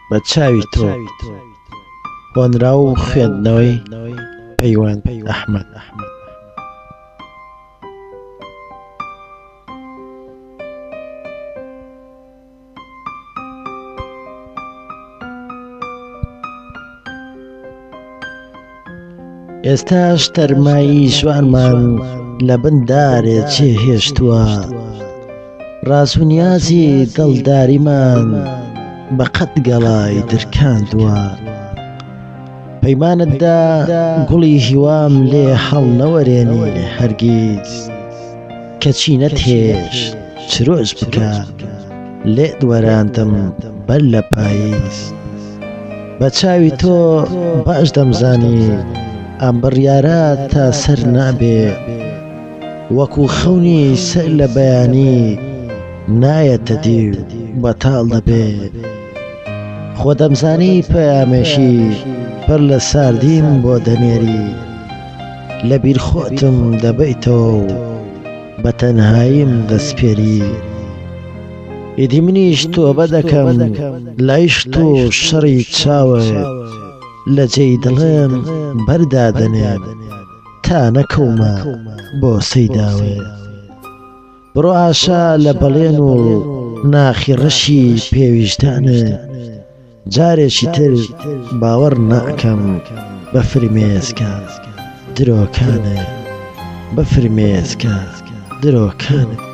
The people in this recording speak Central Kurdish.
بە چاوی تۆ هۆنراو و خوێندنەوەی پەیوەند ئەحمەد. ئێستاش تەرمایی ژوانمان لە بن دارێ جێ هێشتووە ڕاز و نیازی دڵداریمان بە قەد گەڵای درکاندووە پەیمانت دا گوڵی هیوام لێ هەڵنەوەرێنی هەرگیز کەچی نەتهێشت چرۆش بکا لێت وەراندم بەر لە پاییز بە چاوی تۆ باش دەمزانی ئەم بڕیارە تا سەر نابێ وەکو خەونی سەر لە بەیانی نایەتە دی و بەتاڵ دەبێ خۆ دەمزانی پەیامێکی پڕ لە ساردیم بۆ دەنێری لە بیر خۆتم دەبەیتەوە و بە تەنهاییم دەسپێری ئیدی منیش تۆبە دەکەم لە عیشق و شەڕی چاوت لە جێی دڵم بەردادەنێم تا نەکەومە بۆسەی داوت. بڕۆ ئاشا لە بەڵێن و ناخی ڕەشی پێویژدانت جارێکی تر باوەڕ ناکەم بە فرمێسکە درۆکانت بە فرمێسکە درۆکانت.